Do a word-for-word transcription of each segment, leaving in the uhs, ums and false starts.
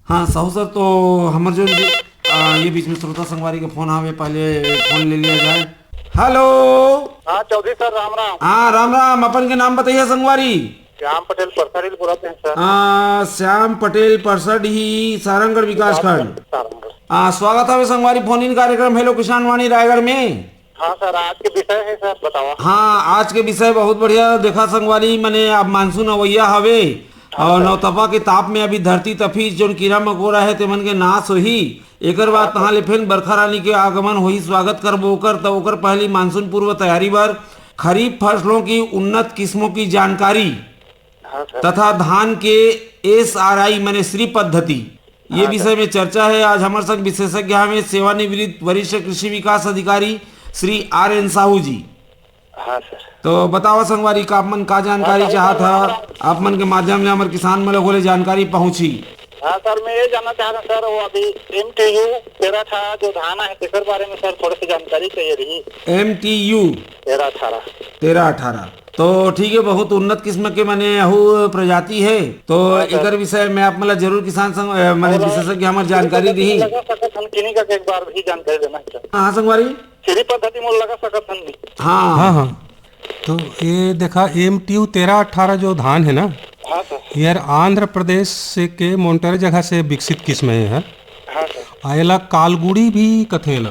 हाँ साहू सर, तो हमर जो आ, ये बीच में श्रोता संगवारी के फोन आवे, पहले फोन ले लिया जाए। हेलो। हाँ चौधरी सर, राम राम। हाँ राम राम, अपन के नाम बताइए संगवारी। श्याम पटेल परसर ही बोलत हैं सर। आ, श्याम पटेल परसर ही, सारंगढ़ विकास खंड। सारंगढ़। आ, स्वागत हवे संगवारी फोन इन कार्यक्रम हेलो किसान वाणी रायगढ़ में। हाँ सर, आज के विषय है सर, बतावा। हाँ, आज के विषय बहुत बढ़िया। देखा संगवारी, मने अब मानसून अवैया हवे और नौतपा के ताप में अभी धरती तपी, जोन कीरा मकोरा है तेमन के नाश होही। एकर बाद तहाँ ले फेन बरखा रानी के आगमन होही, स्वागत करबो ओकर। त ओकर पहली मानसून पूर्व तैयारी बर खरीफ फसलों की उन्नत किस्मों की जानकारी हाँ सर। तथा धान के एसआरआई माने श्री पद्धति, ये हाँ सर। विषय में चर्चा है। आज हमर संग विशेषज्ञ हवे सेवानिवृत्त वरिष्ठ कृषि विकास अधिकारी श्री आर एन साहू जी। हाँ सर। तो बतावा संगवारी, का आप मन का जानकारी हाँ सर, चाहत राम हा? राम। आप मन के माध्यम ले हमर किसान मन ल होले जानकारी पहुंची। हाँ सर, मैं ये जानना चाह रहा सर, वो अभी एम टी यू तेरह अठारह जो धान है, तेकर बारे में सर थोड़े से जानकारी चाहिए रही। एम टी यू तेरह अठारह। तेरह अठारह। तो ठीक है, बहुत उन्नत किस्म के माने अहू प्रजाति है, तो हाँ सर। एकर विषय में आप मन ल जरूर किसान संग, अ, माने और विशेषज्ञ हमर जानकारी श्री पद्धति में दी। लगा सकत हन कि नहीं का एक बार भी जानकारी देना है सर। हाँ संगवारी। श्री पद्धति मोर लगा सकत हन नहीं। हाँ। हाँ, हाँ। तो ये देखा, एम टी यू तेरह अठारह जो धान है ना, हाँ सर। ये हर आंध्र प्रदेश से के मोंटेरा जगह से विकसित किस्म है ये हर। हाँ सर। आ एला कालगुड़ी भी कथे एला।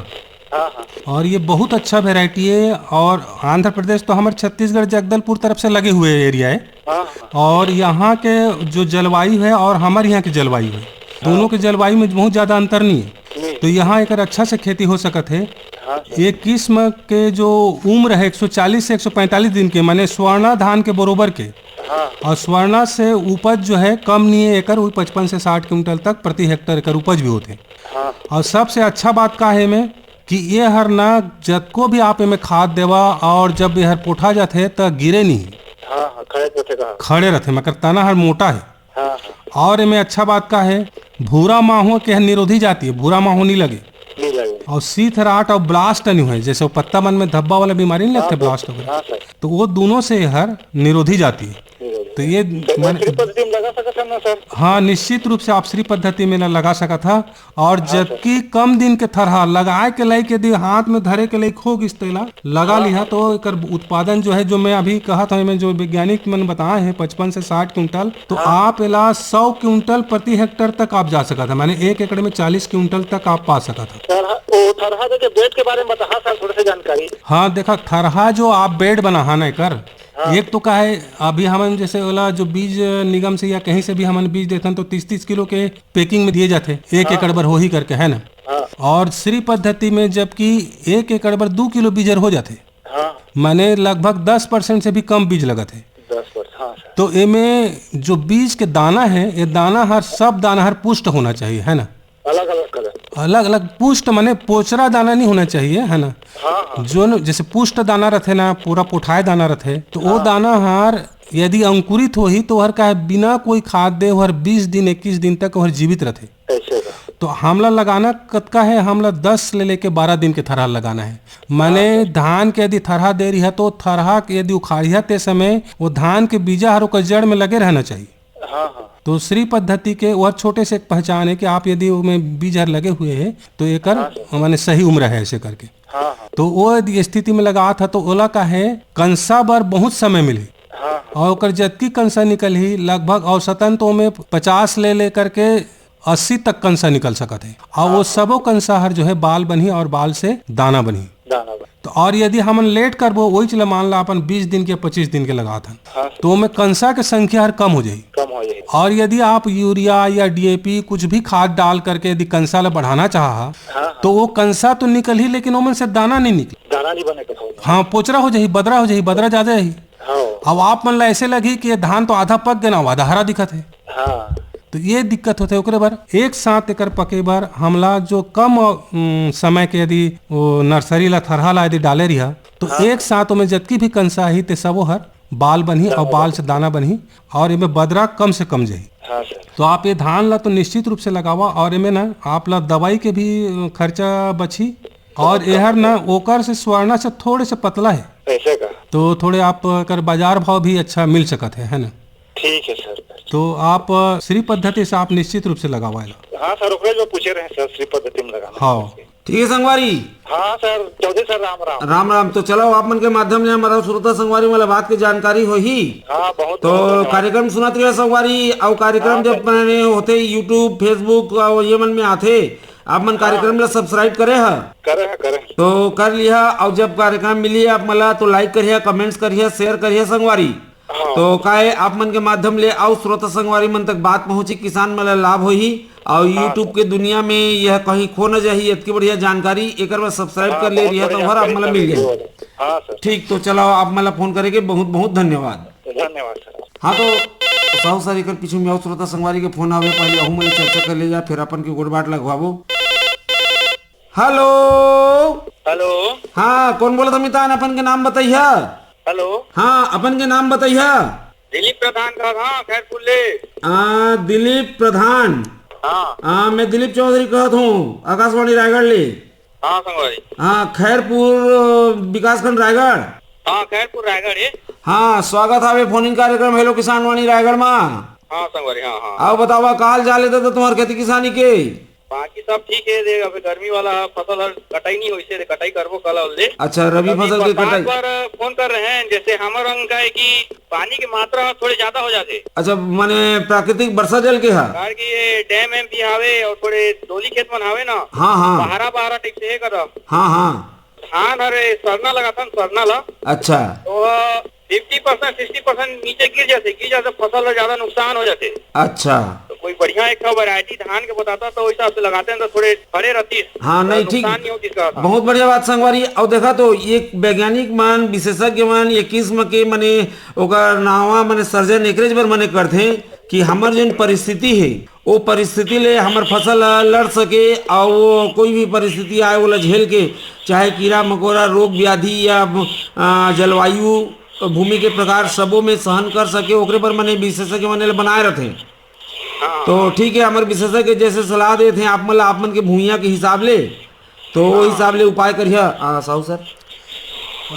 हाँ, हाँ। और ये बहुत अच्छा वेराइटी है। और आंध्र प्रदेश तो हमर छत्तीसगढ़ जगदलपुर तरफ से लगे हुए एरिया है। हाँ, हाँ। और यहाँ के जो जलवायु है और हमर यहाँ के जलवायु है, हाँ। दोनों के जलवायु में बहुत ज्यादा अंतर नहीं है। नहीं। तो यहाँ एकर अच्छा से खेती हो सकत है। हाँ सर। ये किस्म के जो उम्र है एक सौ चालीस से एक सौ पैंतालीस दिन के, माने स्वर्णा धान के बरोबर के। हाँ। और स्वर्णा से उपज जो है कम नहीं है एकर, वही पचपन से साठ क्विंटल तक प्रति हेक्टेयर एकर उपज भी होथे। हाँ। और सबसे अच्छा बात का है एमे कि ये हर ना जतको भी आप एमे खाद देवा और जब ये हर पोठा जाथे त गिरे नहीं। हाँ, हाँ, खड़े रथे का। खड़े रथे, मगर तना हर मोटा है। हाँ, हाँ। और एमे अच्छा बात का है, भूरा माहो के हर निरोधी जाति है, भूरा माहो नहीं लगे। नहीं लगे। और शीथ राट और ब्लास्ट नहीं होए, जैसे वो पत्ता मन में धब्बा वाला बीमारी नहीं लगते, हाँ, ब्लास्ट वगैरह। हाँ सर। तो वो दोनों से ये हर निरोधी जाति है। निरोधी। तो ये तो माने श्री पद्धति में लगा सकत है ना सर? हाँ, निश्चित रूप से आप श्री पद्धति में ला लगा सकत हा। और हाँ सर। जबकि कम दिन के थरहा लगाए के लायक यदि हाथ में धरे के लायक हो गिस तेला लगा हाँ। लिहा, तो एकर उत्पादन जो है, जो मैं अभी कहा था, मैं जो वैज्ञानिक मन बताए हैं पचपन से साठ क्विंटल, तो हाँ। आप एला सौ क्विंटल प्रति हेक्टेयर तक आप जा सकत है, माने एक एकड़ में चालीस क्विंटल तक आप पा सकत है। थरहा, ओ, थरहा देके बेड के बारे में बताहा सर, थोड़े से जानकारी। हाँ, देखा, थरहा जो आप बेड बनाहा ना एकर, हाँ। एक तो का है, अभी हमन जैसे ओला जो बीज निगम से या कहीं से भी हमन बीज देथन, तो तीस तीस किलो के पैकिंग में दिए जाथे, एक हाँ। एकड़ बर होही करके, है ना? हाँ। और श्री पद्धति में जबकि एक एकड़ बर दू किलो बीज हर हो जाथे, हाँ। माने लगभग दस परसेंट से भी कम बीज लगत है। दस परसेंट, हाँ सर। तो एमे जो बीज के दाना है, ये दाना हर, सब दाना हर पुष्ट होना चाहिए, है ना? अलग अलग कलर। अलग अलग पुष्ट माने पोचरा दाना नहीं होना चाहिए, है ना? हाँ, हाँ। जो न, जैसे पुष्ट दाना रथे ना, पूरा पोठाए दाना रथे, तो वो हाँ। दाना हर यदि अंकुरित होही, तो हर का है, बिना कोई खाद दे, हर बीस दिन, इक्कीस दिन तक हर जीवित रथे। ऐसे का। तो हमला लगाना कतका है, हमला दस ले लेके बारह दिन के थरहा लगाना है। माने हाँ। धान के यदि थरहा दे रही है, तो थरहा के यदि उखाड़िया ते समय वो धान के बीजा हर ओकर जड़ में लगे रहना चाहिए। हाँ, हाँ। तो श्री पद्धति के और छोटे से एक पहचान है कि आप यदि ओमे बीज हर लगे हुए हैं, तो एकर हाँ, सर। माने सही उम्र है ऐसे करके। हाँ, हाँ। तो वो यदि स्थिति में लगात है, तो ओला का है, कंसा बर बहुत समय मिली। हाँ, हाँ। और ओकर जतकी कंसा निकलही, लगभग औसतन तो ओमे पचास ले लेकर के अस्सी तक कंसा निकल सकत है। और वो हाँ। सबो कंसा हर जो है, बाल बनही और बाल से दाना बनही। दाना बन। तो और यदि हमन लेट करबो, वही चीज ला मान ला अपन बीस दिन के, पच्चीस दिन के लगात हन, हाँ। तो ओमे कंसा के संख्या हर कम हो जाही। कम हो जाही। और यदि आप यूरिया या डीएपी कुछ भी खाद डाल करके यदि कंसा ला बढ़ाना चाहा, हाँ, हाँ। तो वो कंसा तो निकलही, लेकिन ओमन से दाना नहीं निकले। दाना नहीं बने कथो। हाँ, पोचरा हो जाही, बदरा हो जाही, बदरा ज्यादा ही। हाँ। अब आप मन ला ऐसे लगही कि ये धान तो आधा पक गए ना, आधा हरा दिखत है। हाँ। तो ये दिक्कत होथे, ओकरे बर एक साथ एकर पके बर हमला जो कम, उम, समय के यदि वो नर्सरी ला, थरहा ला यदि डाले रिहा, तो हाँ। एक साथ ओमे जतकी भी कंसा आही, ते सबो हर बाल बनही और बाल से दाना बनही और एमे बदरा कम से कम जाही। हाँ सर। तो आप ये धान ला तो निश्चित रूप से लगावा और एमे ना आप ला दवाई के भी, अ, खर्चा बची और एहर ना ओकर से स्वर्णा से थोड़े से पतला है। ऐसे का? तो थोड़े आप एकर बाजार भाव भी अच्छा मिल सकत है, है ना? ठीक है सर। तो आप, अ, श्री पद्धति से आप निश्चित रूप से लगावा एला। हाँ सर, ओकरे जो पूछे रहे सर, श्री पद्धति में लगाना हाँ। है। ठीक है संगवारी। हाँ सर, चौधरी सर, राम राम। राम राम। तो चलो, आप मन के माध्यम ले हमारा श्रोता संगवारी वाला बात के जानकारी होही। हाँ, बहुत तो बहुत धन्यवाद। कार्यक्रम सुनत रहिए संगवारी, अउ कार्यक्रम हाँ जब सर। मैंने होते YouTube, Facebook अउ ये मन में आथे, आप मन हाँ। कार्यक्रम ला subscribe करे ह? करे ह, करे ह। तो कर लिहा, अउ जब कार्यक्रम मिली आप मन ला तो like करिहा, comments करिहा, share करिहा संगवारी। हाँ। तो काहे आप मन के माध्यम ले अउ श्रोता संगवारी मन तक बात पहुंची, किसान मन ला लाभ होही, अउ हाँ, YouTube सर। के दुनिया में यह कहीं खो न जाही, इतनी बढ़िया जानकारी, एकर बर subscribe हाँ, कर ले बहुत रिहा तो बढ़िया हर आप मन ला जानकारी मिल जाही। हाँ सर। ठीक, तो चलो आप मन ला फोन करे के बहुत बहुत धन्यवाद। धन्यवाद सर। हाँ तो साहू सर, एकर पीछू में अउ श्रोता संगवारी के फोन आवे, पहले अहू मन ले चर्चा कर ले जा, फिर अपन के गोठ बात लगवाबो। हेलो। हेलो। हाँ, कौन बोलत ह मितान? अपन के नाम बतइहा। हेलो। हाँ, अपन के नाम बतइहा। दिलीप प्रधान कहत हंव, खैरपुर ले। आ, दिलीप प्रधान। हाँ। आ, मैं दिलीप चौधरी कहत हूँ, आकाशवाणी रायगढ़ ले। हाँ संगवारी। हाँ, खैरपुर, अ, विकासखंड रायगढ़। हाँ, खैरपुर रायगढ़ हे। हाँ, स्वागत हावे फोन इन कार्यक्रम हेलो किसान वाणी रायगढ़ मा। हाँ संगवारी, हाँ, हाँ। अउ बतावा, का हाल चाल हे दादा तुम्हार खेती किसानी के? बाकी सब ठीक हे, देख, अभी गर्मी वाला फसल हर कटाई नहीं होइस हे, कटाई करबो कल ले। अच्छा, रबी अभी फसल के बरसात कटाई। पर फोन कर रहे हैं, जैसे हमर रंग का है कि पानी की मात्रा थोड़ी ज्यादा हो जाती है। अच्छा, माने प्राकृतिक वर्षा जल के हा? कारण कि ये डैम एम भी हावे और थोड़े डोली खेत मन हावे ना, हाँ, हाँ। बहारा बहारा टाइप से है कदम। हाँ, हाँ। धान हरे सरना लगाथन, सरना ला। अच्छा। तो फिफ्टी परसेंट, सिक्सटी परसेंट नीचे गिर जाथे, गिर जाथे, फसल ला ज्यादा नुकसान हो जाथे। अच्छा। तो कोई बढ़िया एक ठो वैरायटी धान के बताता तो ओहि हिसाब से लगाते हैं तो थोड़े खड़े रहती। हाँ, नहीं, ठीक। नुकसान नहीं होती इसका। बहुत बढ़िया बात संगवारी। अउ देखा तो ये वैज्ञानिक मन, विशेषज्ञ मन ये किस्म के मने ओकर नावा मने सर्जन एकरेज बर मने करथे कि हमर जेन परिस्थिति हे, ओ परिस्थिति ले हमर फसल ह लड़ सके अउ वो कोई भी परिस्थिति आए ओला झेल के, चाहे कीड़ा मकोड़ा, रोग व्याधि या, अ, जलवायु, भूमि के प्रकार सबो में सहन कर सके, ओकरे बर मने विशेषज्ञ मने ल बनाए रथे। हाँ। तो ठीक है, हमर विशेषज्ञ जैसे सलाह देत हैं आप मन ल, आप मन के भुइयां के हिसाब ले, तो वो हाँ। हिसाब ले उपाय करिहा, आ, साहू सर।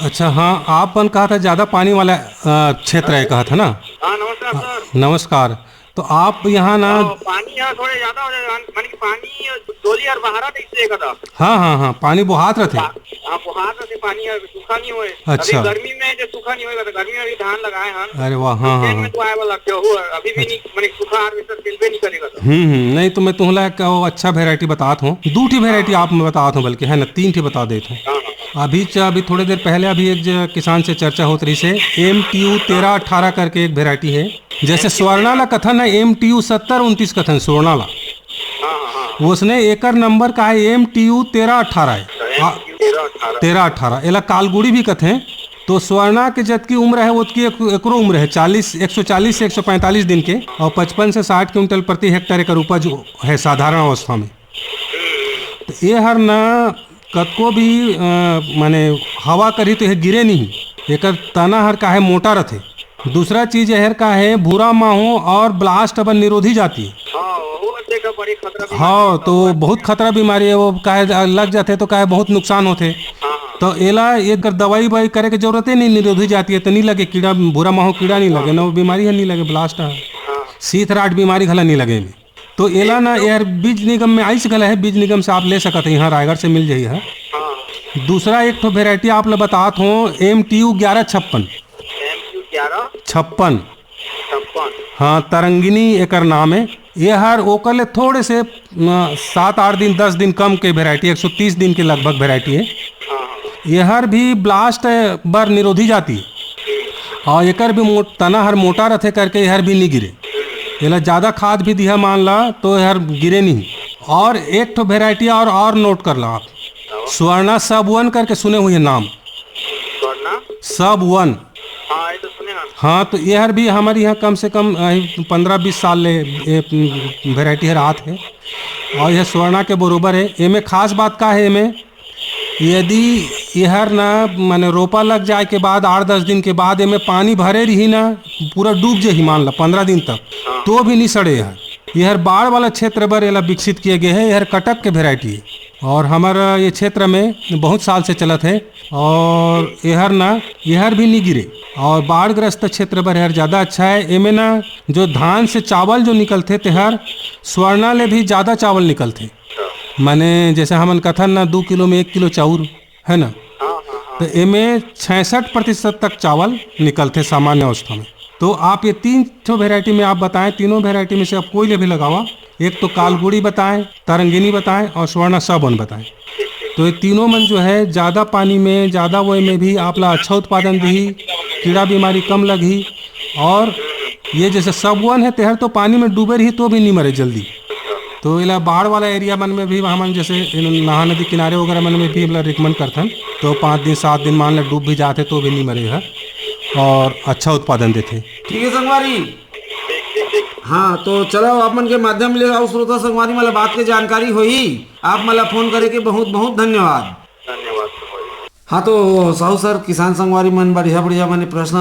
अच्छा, हाँ, आप मन कहा था ज्यादा पानी वाला, अ, क्षेत्र है, कहा था ना? हाँ, नमस्कार सर। नमस्कार। तो आप यहाँ ना हाँ, पानी यहाँ थोड़े ज्यादा हो जाए, माने कि पानी डोली और बहारा टाइप से एक था। हाँ, हाँ, हाँ, पानी बोहात रहते। हाँ, बोहात रहते पानी, और सूखा नहीं होए। अच्छा। अभी गर्मी में जो सूखा नहीं होएगा तो गर्मी में भी धान लगाए हैं। अरे वाह, हाँ, तो हाँ, खेत में हाँ। तो आए वाला गेहूं है, अभी भी अच्छा। नहीं, माने सूखा हार्वेस्टर चलबे नहीं करेगा तो। हम्म, हम्म, नहीं तो मैं तुमला एक वो अच्छा वैरायटी बतात हूँ, दू ठी वैरायटी हाँ। आप मैं बतात हूँ, बल्कि है ना, तीन ठी बता देता हूँ। हाँ, हाँ, हाँ। अभी च-, अभी थोड़े देर पहले अभी एक ज-, किसान से चर्चा होत रही से, एम टी यू तेरह अठारह करके एक वैरायटी है। जैसे स्वर्णा ला कथन ना, एम टी यू सत्तर उनतीस कथन स्वर्णा ला। हाँ, हाँ, हाँ। उसने एकर नंबर का है एम टी यू तेरह अठारह है। अच्छा, आ, एम टी यू तेरह अठारह। तेरह अठारह, एला कालगुड़ी भी कथे। तो स्वर्णा के जतकी उम्र है, ओतकी एक-, एकरो उम्र है चालीस, एक सौ चालीस से एक सौ पैंतालीस दिन के, और पचपन से साठ क्विंटल प्रति हेक्टेयर एकर उपज है साधारण अवस्था में। तो ये हर ना कतको भी, अ, माने हवा करही तो ये गिरे नहीं, एकर तना हर काहे मोटा रथे। दूसरा चीज एहर का है, भूरा माहो और ब्लास्ट बर निरोधी जाति। हाँ, वो देखा बड़ी खतरा बीमारी हाँ, है। तो बहुत खतरा बीमारी है, वो काहे लग जाथे तो काहे बहुत नुकसान होथे। हाँ, हाँ। तो एला एकर दवाई बवाई करे के जरूरत ही नहीं, निरोधी जाति है तो नहीं लगे कीड़ा, भूरा माहो कीड़ा नहीं लगे, हाँ। ना वो बीमारी है नहीं लगे, ब्लास्ट है। हाँ। सीथ राट बीमारी घला नहीं लगे एमे। तो एला ना, एकर बीज निगम में आइस घला है, बीज निगम से आप ले सकत है, यहाँ रायगढ़ से मिल जाही है। हाँ। दूसरा एक ठो वैरायटी आप ला बतात हो, एम टी यू ग्यारह छप्पन। एम टी यू ग्यारह छप्पन। छप्पन। हाँ, तरंगिनी एकर नाम है। ये हर ओकर ले थोड़े से, अ, सात आठ दिन, दस दिन कम के वैरायटी, एक सौ तीस दिन के लगभग वैरायटी है। हाँ, हाँ। ये हर भी ब्लास्ट बर निरोधी जाति है। और एकर भी मो-, तना हर मोटा रथे करके एहर भी नहीं गिरे। एला ज्यादा खाद भी दिहा मान ला तो एहर गिरे नहीं। और एक ठो वैरायटी और, और नोट कर ला आप। स्वर्णा सब वन करके सुने हुए नाम। स्वर्णा? सब वन। हाँ, ये तो सुने हैं। हाँ, तो एहर भी हमारे यहाँ कम से कम, अ, पन्द्रह बीस साल ले ये, उम, वैरायटी हर आत है। और यह स्वर्णा के बरोबर है। एमे खास बात का है एमे? यदि एहर ना, माने, रोपा लग जाए के बाद आठ दस दिन के बाद एमे पानी भरे रही ना, पूरा डूब जाही, मान ला, पन्द्रह दिन तक, तो भी नहीं सड़े एहर। एहर बाढ़ वाला क्षेत्र बर एला विकसित किए गए है। एहर कटक के वैरायटी है। और हमर ये क्षेत्र में बहुत साल से चलत हे। और एहर ना, एहर भी नी गिरे और बाढ़ग्रस्त क्षेत्र बर एहर ज्यादा अच्छा हे। एमे ना, जो धान से चावल जो निकलथे, तेहर स्वर्णा ले भी ज्यादा चावल निकलथे। माने जैसे हमन कथन ना, दू किलो में एक किलो चाउर, है ना? तो एमे छियासठ प्रतिशत तक चावल निकलथे सामान्य अवस्था में। तो आप ये तीन ठो वेराइटी में आप बताएं, तीनों वेराइटी में से आप कोई ले भी लगावा। एक तो कालगुड़ी बताएं, तरंगिनी बताएं और स्वर्णा सबवन बताएं। तो ये तीनों मन जो है, ज्यादा पानी में, ज्यादा वो में भी आप ला अच्छा उत्पादन दिही, कीड़ा बीमारी कम लगही। और ये जैसे सबवन है, तेहर तो पानी में डूबे रही तो भी नहीं मरे जल्दी। तो एला बाढ़ वाला एरिया मन में भी हमन जैसे इन नहा नदी किनारे वगैरह मन में भी एला रिकमेंड करथन। तो पाँच दिन, सात दिन मान ले डूब भी जाथे तो भी नहीं मरे है और अच्छा उत्पादन देथे। ठीक है संगवारी। हाँ, तो चलो, आप मन के माध्यम ले अउ श्रोता संगवारी मन ला बात के जानकारी होही, आप मन ला फोन करे के बहुत बहुत धन्यवाद। धन्यवाद। हाँ, तो साहू सर, किसान संगवारी मन बढ़िया बढ़िया माने प्रश्न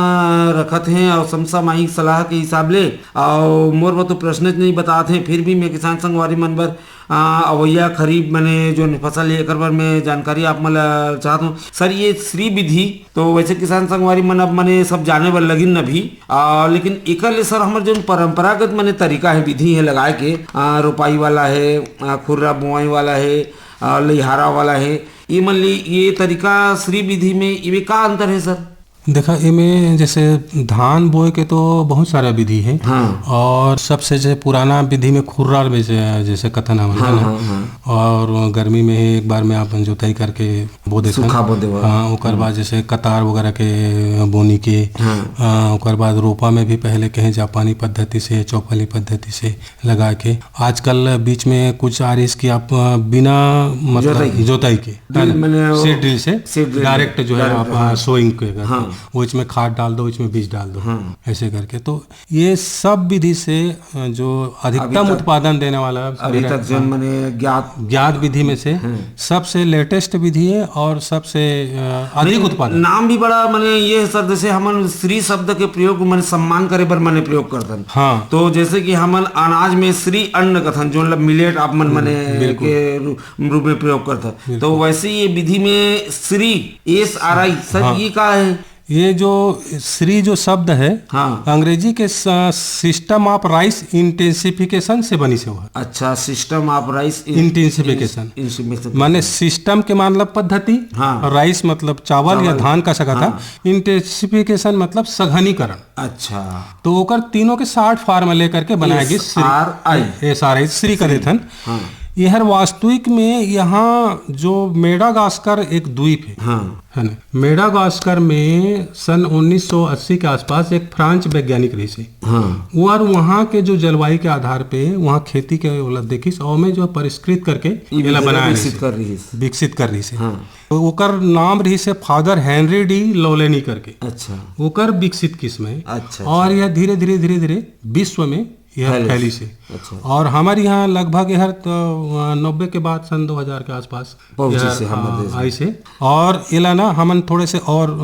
रखत हें और समसामयिक सलाह के हिसाब ले, और मोर बर तो प्रश्न नहीं बतात हें, फिर भी मैं किसान संगवारी मन बर, आ, अवैया खरीफ माने जो फसल हे, एकर बर मैं जानकारी आप मन ला चाहत हूँ। सर, ये श्री विधि, तो वैसे किसान संगवारी मन अब माने सब जाने बर लगिन न भी, आ, लेकिन एकर ले सर, हमर जो परंपरागत माने तरीका हे, विधि हे लगाए के, आ, रोपाई वाला हे, आ, खुर्रा बोआई वाला हे, आ, लइहारा वाला हे, ये मन ले, ये तरीका श्री विधि में, ये का अंतर हे सर? देखा, एमे जैसे धान बोए के तो बहुत सारा विधि हे। हाँ। और सबसे जे पुराना विधि में खुर्रार में जे-, जैसे कथन हमन, हाँ, है ना? हाँ, हाँ। और गर्मी में ही एक बार में अपन जोताई करके बो देथन। सूखा बो देवा। हाँ, ओकर हम्म। बाद जैसे कतार वगैरह के बोनी के, हाँ। अ, ओकर बाद रोपा में भी पहले कहे जापानी पद्धति से, चौपाली पद्धति से लगा के। आजकल बीच में कुछ आ रही कि आप, अ, बिना मतलब जोताई के। जोताई के, ड्रिल, है ना? मैंने वो सीड ड्रिल से सीड ड्रिल डायरेक्ट जो है डायरेक्ट, आप, हाँ। सोइंग के करते। हाँ। वो इसमें खाद डाल दो, इसमें बीज डाल दो, हाँ। ऐसे करके। तो ये सब विधि से, अ, जो अभी अधिकतम तक, उत्पादन देने वाला अभी मेरा, तक जो हाँ, मैंने ज्ञात ज्ञात विधि में से हम्म। सबसे लेटेस्ट विधि है और सबसे, अ, अधिक मैंने उत्पादन। नाम भी बड़ा, मैंने ये है सर, जैसे हमन श्री शब्द के प्रयोग, मैंने सम्मान करे बर मैंने प्रयोग करथन। हाँ। तो जैसे कि हमन अनाज में श्री अन्न कथन, जो मतलब मिलेट आप मन हम्म, मैंने बिल्कुल। के रू-, रूप में प्रयोग करथन। बिल्कुल। तो वैसे ये विधि में Shri, S R I, sir, हाँ। ये का है? ये जो श्री जो शब्द है, हाँ। अंग्रेजी के स-, सिस्टम ऑफ राइस इंटेंसिफिकेशन से बनी से हुआ। अच्छा, system of rice in-, intensification. Intensification. माने सिस्टम के मतलब पद्धति, हाँ। और राइस मतलब चावल या चावल। धान का सकत हाँ। है। इंटेंसिफिकेशन मतलब सघनीकरण। अच्छा। तो ओकर तीनों के शॉर्ट फॉर्म लेकर के बनाएगी S R I. S R I, Shri कर देथन। हाँ। ये हर वास्तविक में यहाँ जो मेडागास्कर एक द्वीप है, हाँ। है ना? मेडागास्कर में सन उन्नीस सौ अस्सी के आसपास एक फ्रांच वैज्ञानिक रहिस हे। हाँ। वो और वहाँ के जो जलवायु के आधार पे वहाँ खेती के ओला देखिस और में जो परिष्कृत करके ई एला विधि ला बनाए विकसित रहिस हे। कर रहिस। विकसित कर रहिस हे। हाँ। तो ओकर नाम रहिस हे फादर हेनरी डी लोलेनी करके। अच्छा। ओकर विकसित किस्म है। अच्छा, और अच्छा। यह धीरे, धीरे, धीरे, धीरे विश्व में यह फैलिस। फैलिस हे। अच्छा। और हमारे यहाँ लगभग यह तो, अ, नब्बे के बाद सन दो हज़ार के आसपास पहुंचिस यह, हे हमर अ, देश में। आइस हे। और एला ना हमन थोड़े से और, अ,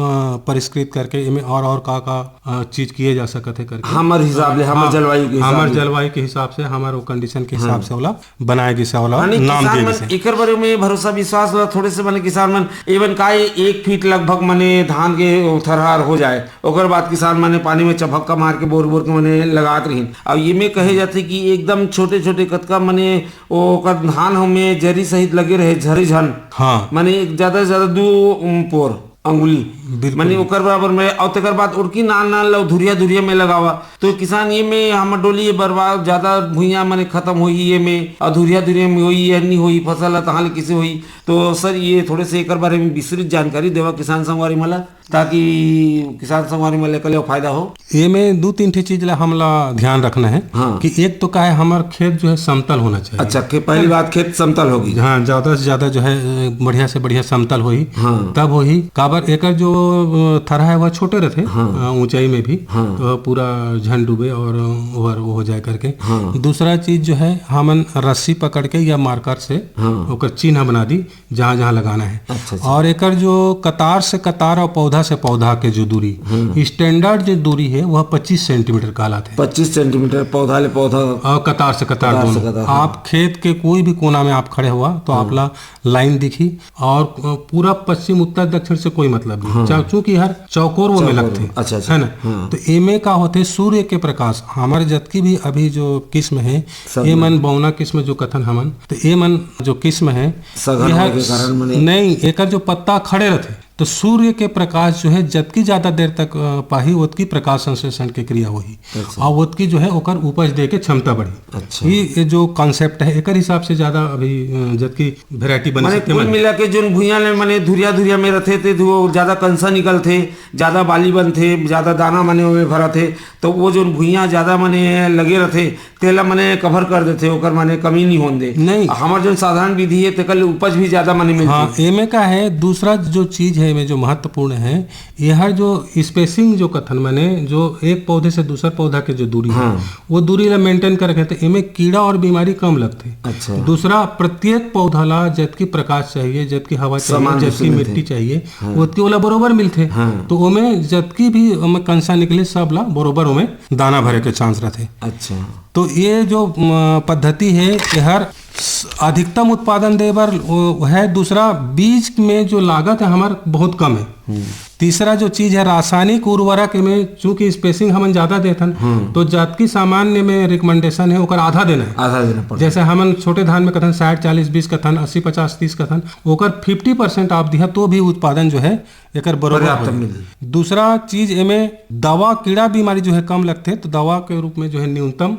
परिष्कृत करके एमे और, और का, का, अ, चीज किए जा सकत है करके। हमर हिसाब ले, हमर हाँ, जलवायु के हिसाब हमर ले। जलवायु के हिसाब से, हमर वो कंडीशन के हिसाब हाँ। से ओला बनाए गिस हे, ओला हाँ, नहीं, नाम किसान दिए मन गिस हे। एकर बारे में भरोसा विश्वास वाला थोड़े से माने किसान मन एवन का ये एक फीट लगभग माने धान के थरहार हो जाए, ओकर बाद किसान माने पानी में चभक्का मार के बोर बोर के माने लगात रहिन। अब ये में कहे जाथे कि एकदम छोटे छोटे कतका माने ओकर धान ह में जरी सहित लगे रहे, झरी झन। हाँ। माने एक ज्यादा से ज्यादा दू, उम, पोर अंगुली। बिल्कुल। माने ओकर बराबर में, और तेकर बाद उड़की नान नान ला धुरिया धुरिया में लगावा। तो किसान ये में हमर डोली ये बर्बाद, ज्यादा भुइयां माने खत्म होई ये में, और धुरिया धुरिया में होई, ये नहीं होई, फसल ला तहाँ ले किसे होई। तो सर, ये थोड़े से एकर बारे में विस्तृत जानकारी देवा किसान संगवारी मन ला। ताकि किसान संगवारी मन ल एकर ले फायदा हो। ये में दू तीन ठे चीज ला हमला ध्यान रखना है हाँ। कि एक तो का है, हमर खेत जो है समतल होना चाहिए। अच्छा, खे-, पहली बात खेत समतल होगी। हाँ, ज्यादा से ज्यादा जो है, बढ़िया से बढ़िया समतल होही, हाँ। तब होही। काबर एकर जो, अ, थरहा है वह छोटे रहते, हाँ। अ, ऊंचाई में भी, हाँ। तो पूरा झन डूबे और over वो हो जाए करके। हाँ। दूसरा चीज जो है, हमन रस्सी पकड़ के या मार्कर से हाँ। ओकर चिन्ह बना दी, जहाँ-जहाँ लगाना है। अच्छा, अच्छा। और एकर जो कतार से कतार और पौधा पौधा से पौधा के जो दूरी, स्टैंडर्ड जो दूरी है, वह पच्चीस सेंटीमीटर कहलाथे। पच्चीस सेंटीमीटर पौधा ले पौधा। और कतार से कतार कतार से दोनों। कतार, हाँ। आप खेत के कोई भी कोना में आप खड़े हुआ तो आप ला लाइन दिखी, और पूरा पश्चिम, उत्तर, दक्षिण से कोई मतलब नहीं। हाँ। चा-, चूंकि हर चौकोर वो में चौकोर लगथे, में। अच्छा, अच्छा। है ना? हाँ। तो एमे का होथे, सूर्य के प्रकाश, हमारे जतकी भी अभी जो किस्म है, सब ये में। मन बौना किस्म जो कथन हमन, तो ये मन जो किस्म है, सघन ये होए के कारण मने नहीं, एकर जो पत्ता खड़े रहथे, तो सूर्य के प्रकाश जो है, जतकी ज्यादा देर तक, अ, पाही, ओतकी प्रकाश संश्लेषण के क्रिया होही, अच्छा। और ओतकी जो है, ओकर उपज दे के क्षमता बढ़ी। अच्छा। ये, ये जो कॉन्सेप्ट है, एकर हिसाब से ज्यादा अभी, अ, जतकी वेराइटी बन माने सकथे, कुल माने। मिला के जोन भुइयां ले माने धुरिया धुरिया में रथे, ते धु-, ज्यादा कंसा निकलथे, ज्यादा बाली बनथे, ज्यादा दाना माने ओमे भरथे, तो वो जोन भुइयां ज्यादा माने लगे रथे, तेला माने कवर कर देथे, ओकर माने कमी नहीं होन दे। नहीं। हमर जोन साधारण विधि है, तेकर ले उपज भी ज्यादा माने मिलथे। हाँ, एमे का है, दूसरा जो चीज है, एमे जो महत्वपूर्ण है, ये हर जो स्पेसिंग जो कथन, माने जो एक पौधे से दूसर पौधा के जो दूरी है, हाँ। वो दूरी ला मेंटेन कर रखे, तो एमे कीड़ा और बीमारी कम लगथे। अच्छा। दूसरा, प्रत्येक पौधा ला जतकी प्रकाश चाहिए, जतकी हवा चाहिए, समान रूप से जतकी मिलथे। मिट्टी चाहिए, हाँ। ओतकी ओला बरोबर मिलथे। हाँ। तो ओमे जतकी भी ओमे कंसा निकले, सब ला बरोबर ओमे दाना भरे के चांस रहथे। अच्छा। तो ये जो, म, पद्धति है, ये हर स-, अधिकतम उत्पादन दे बर वो है। दूसरा, बीज में जो लागत है हमार बहुत कम है। हम्म। तीसरा जो चीज है रासायनिक उर्वरक में, चूंकि स्पेसिंग हमन ज्यादा देथन, हम्म। तो जतकी सामान्य में रिकमेंडेशन है, ओकर आधा देना है। आधा देना पड़ता है। जैसे हमन छोटे धान में कथन साठ चालीस बीस कथन, अस्सी पचास तीस कथन, ओकर फिफ्टी परसेंट आप दिहा तो भी उत्पादन जो है एकर बरोबर पर्याप्त होही। मिलही। दूसरा चीज, एमे दवा, कीड़ा बीमारी जो है कम लगथे, तो दवा के रूप में जो है न्यूनतम, अ,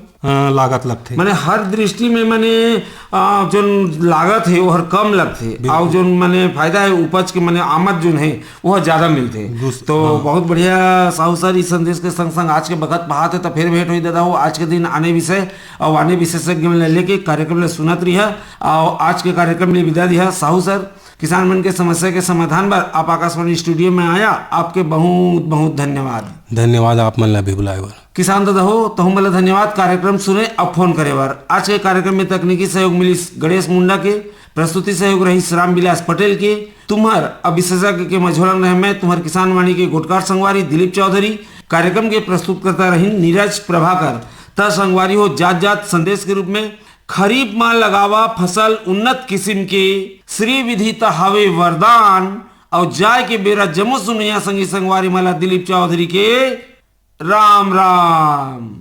लागत लगथे। माने हर दृष्टि में माने, अ, जोन लागत है वो हर कम लगथे, बिल्कुल। और जोन माने फायदा है उपज के माने आमद जोन है वो ज्यादा मिलथे। गुस-, तो हाँ। बहुत बढ़िया साहू सर, इस संदेश के संग संग आज के बखत पहात है, तो फिर भेंट होही दादा हो आज के दिन आने विषय और आने विशेषज्ञ मन ला लेके कार्यक्रम ला सुनत रहिहा। और आज के कार्यक्रम ले विदा दिहा साहू सर। किसान मन के समस्या के समाधान बर आप आकाशवाणी स्टूडियो में आया, आपके बहुत बहुत धन्यवाद। धन्यवाद आप मन ला भी बुलाए बर। किसान दादा हो, तहु मन ला धन्यवाद कार्यक्रम सुने अउ फोन करे बर। आज के कार्यक्रम में तकनीकी सहयोग मिलिस गणेश मुंडा के, प्रस्तुति सहयोग रहिस रामविलास पटेल के। तुम्हर अउ विशेषज्ञ के मझोला में मैं तुम्हर किसान वाणी के गोटकार संगवारी दिलीप चौधरी। कार्यक्रम के प्रस्तुतकर्ता रहिन नीरज प्रभाकर। त संगवारी हो, जात जात संदेश के रूप में, खरीफ म लगावा फसल उन्नत किसिम के, श्री विधि त हवे वरदान। अउ जाय के बेरा जम्मो सुनइया संगी संगवारी मन ला दिलीप चौधरी के राम राम।